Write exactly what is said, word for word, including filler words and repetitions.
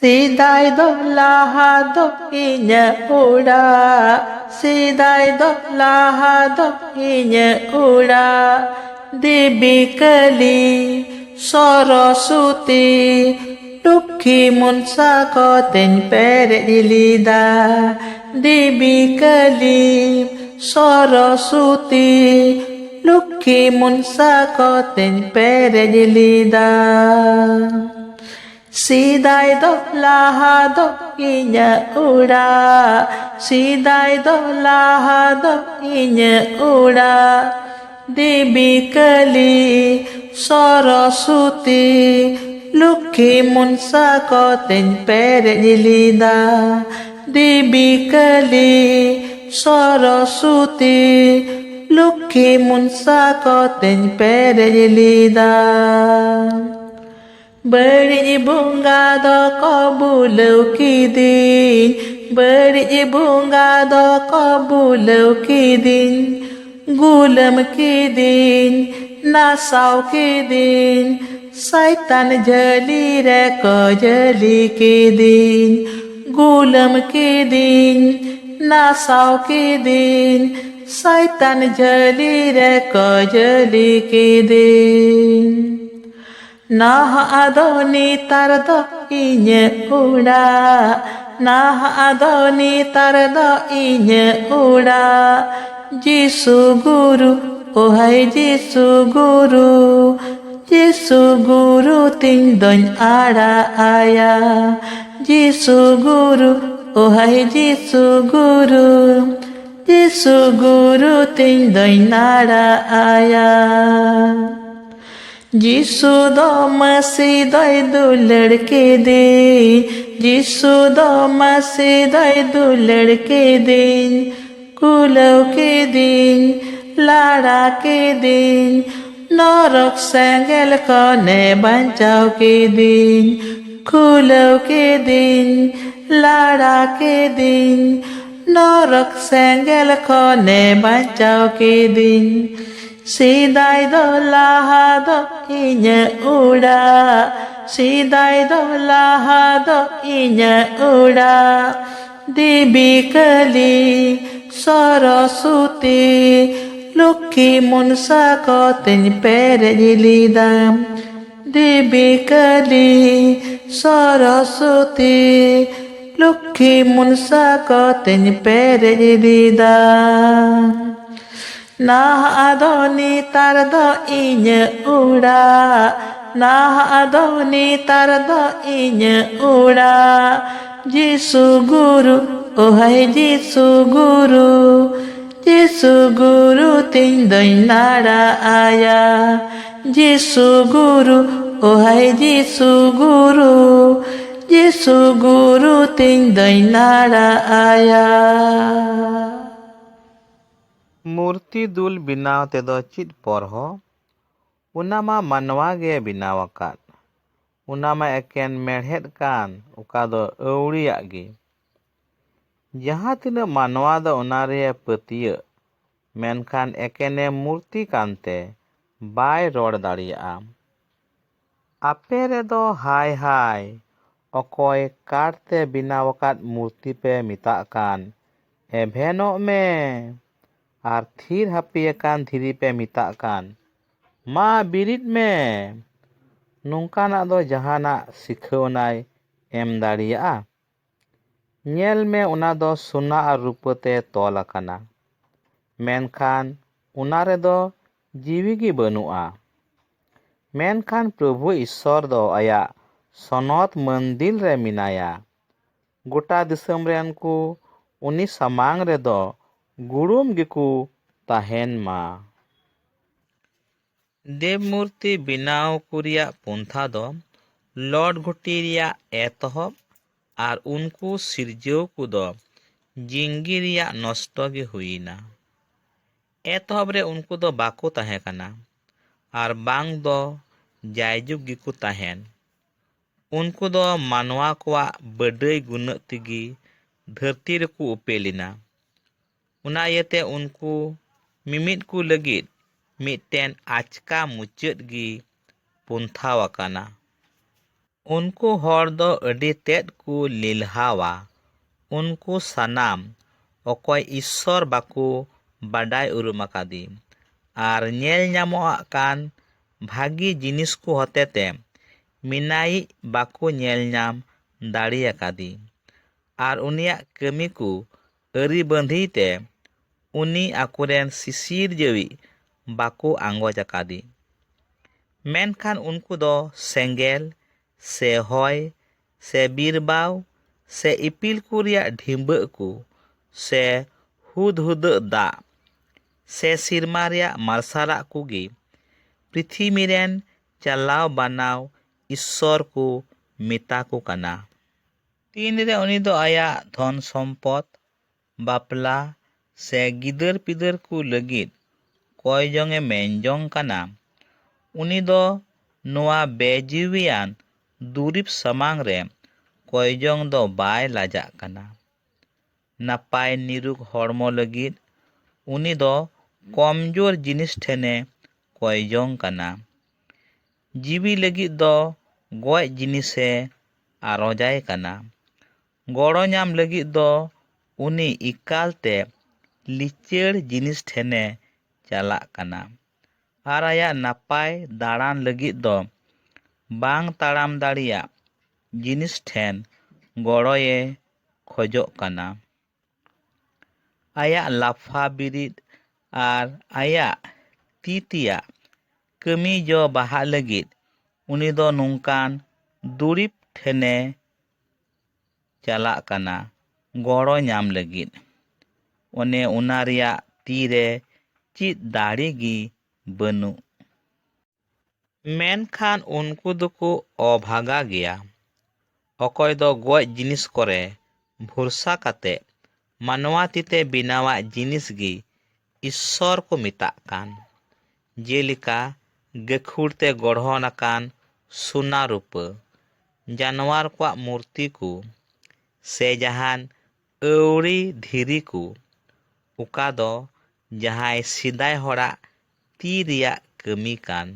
ᱥᱮᱫᱟᱭ ᱫᱚ ᱞᱟᱦᱟ ᱫᱚ ᱤᱧᱟᱹᱜ ᱚᱲᱟᱜ, ᱥᱮᱫᱟᱭ ᱫᱚ ᱞᱟᱦᱟ ᱫᱚ ᱤᱧᱟᱹᱜ ᱚᱲᱟᱜ, ᱫᱮᱵᱤ ᱠᱟᱹᱞᱤ ᱥᱚᱨᱚᱥᱚᱛᱤ ᱞᱩᱠᱷᱤ ᱢᱚᱱᱥᱟ ᱠᱚᱛᱮᱧ ᱯᱮᱨᱮᱡ ᱞᱮᱫᱟ᱾ ᱫᱮᱵᱤ ᱠᱟᱹᱞᱤ ᱥᱚᱨᱚᱥᱚᱛᱤ ᱞᱩᱠᱷᱤ ᱢᱚᱱᱥᱟ ᱠᱚᱛᱮᱧ ᱯᱮᱨᱮᱡ ᱞᱮᱫᱟ᱾ ᱥᱮᱫᱟᱭ ᱫᱚ ᱞᱟᱦᱟ ᱫᱚ ᱤᱧᱟᱹᱜ ᱚᱲᱟᱜ, ᱥᱮᱫᱟᱭ ᱫᱚ ᱞᱟᱦᱟ ᱫᱚ ᱤᱧᱟᱹᱜ ᱚᱲᱟᱜ, ᱫᱮᱵᱤ ᱠᱟᱹᱞᱤ ᱥᱚᱨᱚᱥᱚᱛᱤ ᱞᱩᱠᱷᱤ ᱢᱚᱱᱥᱟ ᱠᱚᱛᱮᱧ ᱯᱮᱨᱮᱡ ᱞᱮᱫᱟ᱾ ᱫᱮᱵᱤ ᱠᱟᱹᱞᱤ ᱥᱚᱨᱚᱥᱚᱛᱤ ᱞᱩᱠᱷᱤ ᱢᱚᱱᱥᱟ ᱠᱚᱛᱮᱧ ᱯᱮᱨᱮᱡ ᱞᱮᱫᱟ᱾ ᱵᱟᱹᱲᱤᱡ ᱵᱚᱸᱜᱟ ᱫᱚᱠᱚ ᱵᱩᱞᱟᱹᱣ ᱠᱤᱫᱤᱧ, ᱵᱟᱹᱲᱤᱡ ᱵᱚᱸᱜᱟ ᱫᱚᱠᱚ ᱵᱩᱞᱟᱹᱣ ᱠᱤᱫᱤᱧ, ᱜᱩᱞᱟᱹᱢ ᱠᱤᱫᱤᱧ, ᱱᱟᱥᱟᱣ ᱠᱤᱫᱤᱧ, ᱥᱟᱭᱛᱟᱱ ᱡᱷᱟᱹᱞᱤ ᱨᱮᱠᱚ ᱡᱷᱟᱹᱞᱤ ᱠᱤᱫᱤᱧ, ᱜᱩᱞᱟᱹᱢ ᱠᱤᱫᱤᱧ, ᱱᱟᱥᱟᱣ ᱠᱤᱫᱤᱧ, ᱥᱟᱭᱛᱟᱱ ᱡᱷᱟᱹᱞᱤ ᱨᱮᱠᱚ ᱡᱷᱟᱹᱞᱤ ᱠᱤᱫᱤᱧ᱾ ᱱᱟᱦᱟᱜ ᱫᱚ ᱱᱮᱛᱟᱨ ᱫᱚ ᱤᱧᱟᱹᱜ ᱚᱲᱟᱜ, ᱱᱟᱦᱟᱜ ᱫᱚ ᱱᱮᱛᱟᱨ ᱫᱚ ᱤᱧᱟᱹᱜ ᱚᱲᱟᱜ, ᱡᱤᱥᱩ ᱜᱩᱨᱩ, ᱳ ᱦᱟᱭ ᱡᱤᱥᱩ ᱜᱩᱨᱩ, ᱡᱤᱥᱩ ᱜᱩᱨᱩ ᱛᱤᱧ ᱫᱚᱧ ᱟᱲᱟᱜ ᱟᱭᱟ᱾ ᱡᱤᱥᱩ ᱜᱩᱨᱩ, ᱳ ᱦᱟᱭ ᱡᱤᱥᱩ ᱜᱩᱨᱩ, ᱡᱤᱥᱩ ᱜᱩᱨᱩ ᱛᱤᱧ ᱫᱚᱧ ᱟᱲᱟᱜ ᱟᱭᱟ᱾ ᱡᱤᱥᱩ ᱫᱚ ᱢᱟᱹᱥᱤ ᱫᱚᱭ ᱫᱩᱞᱟᱹᱲ ᱠᱤᱫᱤᱧ, ᱡᱤᱥᱩ ᱫᱚ ᱢᱟᱹᱥᱤ ᱫᱚᱭ ᱫᱩᱞᱟᱹᱲ ᱠᱤᱫᱤᱧ, ᱠᱩᱞᱟᱹᱣ ᱠᱤᱫᱤᱧ, ᱞᱟᱲᱟ ᱠᱤᱫᱤᱧ, ᱱᱚᱨᱚᱠ ᱥᱮᱸᱜᱮᱞ ᱠᱷᱚᱱᱮ ᱵᱟᱧᱪᱟᱣ ᱠᱤᱫᱤᱧ, ᱠᱩᱞᱟᱹᱣ ᱠᱤᱫᱤᱧ, ᱞᱟᱲᱟ ᱠᱤᱫᱤᱧ, ᱱᱚᱨᱚᱠ ᱥᱮᱸᱜᱮᱞ ᱠᱷᱚᱱᱮ ᱵᱟᱧᱪᱟᱣ ᱠᱤᱫᱤᱧ᱾ ᱥᱮᱫᱟᱭ ᱫᱚ ᱞᱟᱦᱟ ᱫᱚ ᱤᱧᱟᱹᱜ ᱚᱲᱟᱜ, ᱥᱮᱫᱟᱭ ᱫᱚ ᱞᱟᱦᱟ ᱫᱚ ᱤᱧᱟᱹᱜ ᱚᱲᱟᱜ ᱫᱮᱵᱤ ᱠᱟᱹᱞᱤ ᱥᱚᱨᱚᱥᱚᱛᱤ ᱞᱚᱠᱠᱷᱤ ᱢᱚᱱᱥᱟ ᱠᱚᱛᱮᱧ ᱯᱮᱨᱮᱡ ᱞᱮᱫᱟ᱾ ᱫᱮᱵᱤ ᱠᱟᱹᱞᱤ ᱥᱚᱨᱚᱥᱚᱛᱤ ᱞᱚᱠᱠᱷᱤ ᱢᱚᱱᱥᱟ ᱠᱚᱛᱮᱧ ᱯᱮᱨᱮᱡ ᱞᱮᱫᱟ᱾ ᱱᱟᱦᱟᱜ ᱫᱚ ᱱᱮᱛᱟᱨ ᱫᱚ ᱤᱧᱟᱹᱜ ᱚᱲᱟᱜ, ᱱᱟᱦᱟᱜ ᱫᱚ ᱱᱮᱛᱟᱨ ᱫᱚ ᱤᱧᱟᱹᱜ ᱚᱲᱟᱜ᱾ ᱡᱤᱥᱩ ᱜᱩᱨᱩ, ᱳ ᱦᱟᱭ ᱡᱤᱥᱩ ᱜᱩᱨᱩ, ᱡᱤᱥᱩ ᱜᱩᱨᱩ ᱛᱤᱧ ᱫᱚᱧ ᱱᱟᱲᱟ ᱟᱭᱟ᱾ ᱡᱤᱥᱩ ᱜᱩᱨᱩ, ᱳ ᱦᱟᱭ ᱡᱤᱥᱩ ᱜᱩᱨᱩ, ᱡᱤᱥᱩ ᱜᱩᱨᱩ ᱛᱤᱧ ᱫᱚᱧ ᱱᱟᱲᱟ ᱟᱭᱟ᱾ ᱢᱩᱨᱛᱤ ᱫᱩᱞ ᱵᱮᱱᱟᱣ ᱛᱮᱫᱚ ᱪᱮᱫ ᱯᱚᱨᱦᱚ? ᱚᱱᱟ ᱢᱟ ᱢᱟᱱᱣᱟ ᱜᱮ ᱵᱮᱱᱟᱣ ᱟᱠᱟᱫ᱾ ᱚᱱᱟ ᱢᱟ ᱮᱠᱮᱱ ᱢᱮᱲᱦᱮᱫ ᱠᱟᱱ, ᱚᱠᱟ ᱫᱚ ᱟᱹᱣᱲᱤᱭᱟᱜ ᱜᱮ᱾ ᱡᱟᱦᱟᱸ ᱛᱤᱱᱟᱹᱜ ᱢᱟᱱᱣᱟ ᱫᱚ ᱚᱱᱟ ᱨᱮ ᱯᱟᱹᱛᱭᱟᱹᱜ, ᱢᱮᱱᱠᱷᱟᱱ ᱮᱠᱮᱱᱮ ᱢᱩᱨᱛᱤ ᱠᱟᱱᱛᱮ ᱵᱟᱭ ᱨᱚᱲ ᱫᱟᱲᱮᱭᱟᱜᱼᱟ᱾ ᱟᱯᱮ ᱨᱮᱫᱚ ᱦᱟᱭ ᱦᱟᱭ, ᱚᱠᱚᱭ ᱠᱟᱴ ᱛᱮ ᱵᱮᱱᱟᱣ ᱟᱠᱟᱫ ᱢᱩᱨᱛᱤ ᱯᱮ ᱢᱮᱛᱟᱜ ᱠᱟᱱ, ᱮᱵᱷᱮᱱᱚᱜ ᱢᱮ, ᱟᱨ ᱛᱷᱤᱨ ᱦᱟᱹᱯᱤ ᱟᱠᱟᱱ ᱫᱷᱤᱨᱤ ᱯᱮ ᱢᱮᱛᱟᱜ ᱠᱟᱱ, ᱢᱟ ᱵᱤᱨᱤᱫ ᱢᱮ᱾ ᱱᱚᱝᱠᱟᱱᱟᱜ ᱫᱚ ᱡᱟᱦᱟᱱᱟᱜ ᱥᱤᱠᱷᱟᱹᱣᱱᱟᱭ ᱮᱢ ᱫᱟᱲᱮᱭᱟᱜᱼᱟ? ᱧᱮᱞ ᱢᱮ, ᱚᱱᱟ ᱫᱚ ᱥᱳᱱᱟ ᱟᱨ ᱨᱩᱯᱟᱹ ᱛᱮ ᱛᱚᱞ ᱟᱠᱟᱱᱟ, ᱢᱮᱱᱠᱷᱟᱱ ᱚᱱᱟ ᱨᱮᱫᱚ ᱡᱤᱣᱤ ᱜᱮ ᱵᱟᱹᱱᱩᱜᱼᱟ᱾ ᱢᱮᱱᱠᱷᱟᱱ ᱯᱨᱚᱵᱷᱩ ᱤᱥᱥᱚᱨ ᱫᱚ ᱟᱭᱟᱜ ᱥᱚᱱᱚᱛ ᱢᱟᱹᱱᱫᱤᱞ ᱨᱮ ᱢᱮᱱᱟᱭᱟ᱾ ᱜᱚᱴᱟ ᱫᱤᱥᱚᱢ ᱨᱮᱱ ᱠᱚ ᱩᱱᱤ ᱥᱟᱢᱟᱝ ᱨᱮᱫᱚ ᱜᱩᱲᱩᱢ ᱜᱮᱠᱚ ᱛᱟᱦᱮᱱ ᱢᱟ᱾ ᱫᱮᱵ ᱢᱩᱨᱛᱤ ᱵᱮᱱᱟᱣ ᱠᱚ ᱨᱮᱭᱟᱜ ᱯᱚᱱᱛᱷᱟ ᱫᱚ ᱞᱚᱨᱰ ᱜᱷᱩᱴᱤ ᱨᱮᱭᱟᱜ ᱮᱛᱚᱦᱚᱵ ᱟᱨ ᱩᱱᱠᱩ ᱥᱤᱨᱡᱟᱹᱣ ᱠᱚᱫᱚ ᱡᱤᱝᱜᱤ ᱨᱮᱭᱟᱜ ᱱᱚᱥᱴᱚ ᱜᱮ ᱦᱩᱭᱮᱱᱟ᱾ ᱮᱛᱚᱦᱚᱵ ᱨᱮ ᱩᱱᱠᱩ ᱫᱚ ᱵᱟᱠᱚ ᱛᱟᱦᱮᱸ ᱠᱟᱱᱟ, ᱟᱨ ᱵᱟᱝ ᱫᱚ ᱡᱟᱭᱡᱩᱜᱽ ᱜᱮᱠᱚ ᱛᱟᱦᱮᱱ᱾ ᱩᱱᱠᱩ ᱫᱚ ᱢᱟᱱᱣᱟ ᱠᱚᱣᱟᱜ ᱵᱟᱹᱰᱟᱹᱭ ᱜᱩᱱᱟᱹᱜ ᱛᱮᱜᱮ ᱫᱷᱟᱹᱨᱛᱤ ᱨᱮᱠᱚ ᱩᱯᱮᱞ ᱮᱱᱟ᱾ ᱚᱱᱟ ᱤᱭᱟᱹᱛᱮ ᱩᱱᱠᱩ ᱢᱤᱢᱤᱫ ᱠᱚ ᱞᱟᱹᱜᱤᱫ ᱢᱤᱫᱴᱮᱱ ᱟᱪᱠᱟ ᱢᱩᱪᱟᱹᱫ ᱜᱮ ᱯᱚᱱᱛᱷᱟᱣ ᱟᱠᱟᱱᱟ᱾ ᱩᱱᱠᱩ ᱦᱚᱲ ᱫᱚ ᱟᱹᱰᱤ ᱛᱮᱫ ᱠᱚ ᱞᱤᱞᱦᱟᱣᱟ᱾ ᱩᱱᱠᱩ ᱥᱟᱱᱟᱢ ᱚᱠᱚᱭ ᱤᱥᱥᱚᱨ ᱵᱟᱠᱚ ᱵᱟᱰᱟᱭ ᱩᱨᱩᱢ ᱟᱠᱟᱫᱮ ᱟᱨ ᱧᱮᱞ ᱧᱟᱢᱚᱜ ᱠᱟᱱ ᱵᱷᱟᱹᱜᱤ ᱡᱤᱱᱤᱥ ᱠᱚ ᱦᱚᱛᱮᱛᱮ ᱢᱮᱱᱟᱭᱤᱡ ᱵᱟᱠᱚ ᱧᱮᱞ ᱧᱟᱢ ᱫᱟᱲᱮ ᱟᱠᱟᱫᱮ ᱟᱨ ᱩᱱᱤᱭᱟᱜ ᱠᱟᱹᱢᱤ ᱠᱚ ᱟᱹᱨᱤ ᱵᱟᱺᱫᱷᱤ ᱛᱮ ᱩᱱᱤ ᱟᱠᱚᱨᱮᱱ ᱥᱤᱥᱤᱨ ᱡᱟᱹᱣᱤᱡ ᱵᱟᱠᱚ ᱟᱸᱜᱚᱪ ᱟᱠᱟᱫᱮ᱾ ᱢᱮᱱᱠᱷᱟᱱ ᱩᱱᱠᱩ ᱫᱚ ᱥᱮᱸᱜᱮᱞ ᱥᱮ ᱦᱚᱭ ᱥᱮ ᱵᱤᱨᱵᱟᱣ ᱥᱮ ᱤᱯᱤᱞ ᱠᱚ ᱨᱮᱭᱟᱜ ᱰᱷᱤᱸᱵᱟᱹᱜ ᱠᱚ ᱥᱮ ᱦᱩᱫᱽᱦᱩᱫᱟᱹᱜ ᱫᱟᱜ ᱥᱮ ᱥᱮᱨᱢᱟ ᱨᱮᱭᱟᱜ ᱢᱟᱨᱥᱟᱞᱟᱜ ᱠᱚᱜᱮ ᱯᱨᱤᱛᱷᱤᱢᱤ ᱨᱮᱱ ᱪᱟᱞᱟᱣ ᱵᱟᱱᱟᱣ ᱤᱥᱥᱚᱨ ᱠᱚ ᱢᱮᱛᱟ ᱠᱚ ᱠᱟᱱᱟ᱾ ᱛᱤᱱᱨᱮ ᱩᱱᱤ ᱫᱚ ᱟᱭᱟᱜ ᱫᱷᱚᱱ ᱥᱚᱢᱯᱚᱫ, ᱵᱟᱯᱞᱟ ᱥᱮ ᱜᱤᱫᱟᱹᱨ ᱯᱤᱫᱟᱹᱨ ᱠᱚ ᱞᱟᱹᱜᱤᱫ ᱠᱚᱭ ᱡᱚᱝ ᱮ ᱢᱮᱱ ᱡᱚᱝ ᱠᱟᱱᱟ, ᱩᱱᱤ ᱫᱚ ᱱᱚᱣᱟ ᱵᱮᱡᱤᱣᱤᱭᱟᱱ ᱫᱩᱨᱤᱵᱽ ᱥᱟᱢᱟᱝ ᱨᱮ ᱠᱚᱭ ᱡᱚᱝ ᱫᱚ ᱵᱟᱭ ᱞᱟᱡᱟᱜ ᱠᱟᱱᱟ᱾ ᱱᱟᱯᱟᱭ ᱱᱤᱨᱩᱠ ᱦᱚᱲᱢᱚ ᱞᱟᱹᱜᱤᱫ ᱩᱱᱤ ᱫᱚ ᱠᱚᱢᱡᱳᱨ ᱡᱤᱱᱤᱥ ᱴᱷᱮᱱᱮ ᱠᱚᱭ ᱡᱚᱝ ᱠᱟᱱᱟ᱾ ᱡᱤᱣᱤ ᱞᱟᱹᱜᱤᱫ ᱫᱚ ᱜᱚᱡ ᱡᱤᱱᱤᱥᱮ ᱟᱨᱚᱡᱟᱭ ᱠᱟᱱᱟ᱾ ᱜᱚᱲᱚ ᱧᱟᱢ ᱞᱟᱹᱜᱤᱫ ᱫᱚ ᱩᱱᱤ ᱮᱠᱟᱞᱛᱮ ᱞᱤᱪᱟᱹᱲ ᱡᱤᱱᱤᱥ ᱴᱷᱮᱱᱮ ᱪᱟᱞᱟᱜ ᱠᱟᱱᱟ᱾ ᱟᱨ ᱟᱭᱟᱜ ᱱᱟᱯᱟᱭ ᱫᱟᱬᱟᱱ ᱞᱟᱹᱜᱤᱫ ᱫᱚ ᱵᱟᱝ ᱛᱟᱲᱟᱢ ᱫᱟᱲᱮᱭᱟᱜ ᱡᱤᱱᱤᱥ ᱴᱷᱮᱱ ᱜᱚᱲᱚᱭᱮ ᱠᱷᱚᱡᱚᱜ ᱠᱟᱱᱟ᱾ ᱟᱭᱟᱜ ᱞᱟᱯᱷᱟ ᱵᱤᱨᱤᱫ ᱟᱨ ᱟᱭᱟᱜ ᱛᱤ ᱛᱮᱭᱟᱜ ᱠᱟᱹᱢᱤ ᱡᱚ ᱵᱟᱦᱟᱜ ᱞᱟᱹᱜᱤᱫ ᱩᱱᱤ ᱫᱚ ᱱᱚᱝᱠᱟᱱ ᱫᱩᱨᱤᱵᱽ ᱴᱷᱮᱱᱮ ᱪᱟᱞᱟᱜ ᱠᱟᱱᱟ ᱜᱚᱲᱚ ᱧᱟᱢ ᱞᱟᱹᱜᱤᱫ᱾ ᱚᱱᱮ ᱚᱱᱟ ᱨᱮᱭᱟᱜ ᱛᱤ ᱨᱮ ᱪᱮᱫ ᱫᱟᱲᱮ ᱜᱮ ᱵᱟᱹᱱᱩᱜ᱾ ᱢᱮᱱᱠᱷᱟᱱ ᱩᱱᱠᱩ ᱫᱚᱠᱚ ᱚᱵᱷᱟᱜᱟ ᱜᱮᱭᱟ, ᱚᱠᱚᱭ ᱫᱚ ᱜᱚᱡ ᱡᱤᱱᱤᱥ ᱠᱚᱨᱮ ᱵᱷᱚᱨᱥᱟ ᱠᱟᱛᱮ ᱢᱟᱱᱣᱟ ᱛᱤᱛᱮ ᱵᱮᱱᱟᱣᱟᱜ ᱡᱤᱱᱤᱥ ᱜᱮ ᱤᱥᱥᱚᱨ ᱠᱚ ᱢᱮᱛᱟᱜ ᱠᱟᱱ, ᱡᱮᱞᱮᱠᱟ ᱜᱟᱹᱠᱷᱩᱲ ᱛᱮ ᱜᱚᱲᱦᱚᱱ ᱟᱠᱟᱱ ᱥᱳᱱᱟ ᱨᱩᱯᱟᱹ, ᱡᱟᱱᱣᱟᱨ ᱠᱚᱣᱟᱜ ᱢᱩᱨᱛᱤ ᱠᱚ, ᱥᱮ ᱡᱟᱦᱟᱱ ᱟᱹᱣᱲᱤ ᱫᱷᱤᱨᱤ ᱠᱚ, ᱚᱠᱟ ᱫᱚ ᱡᱟᱦᱟᱸᱭ ᱥᱮᱫᱟᱭ ᱦᱚᱲᱟᱜ ᱛᱤ ᱨᱮᱭᱟᱜ ᱠᱟᱹᱢᱤ ᱠᱟᱱ᱾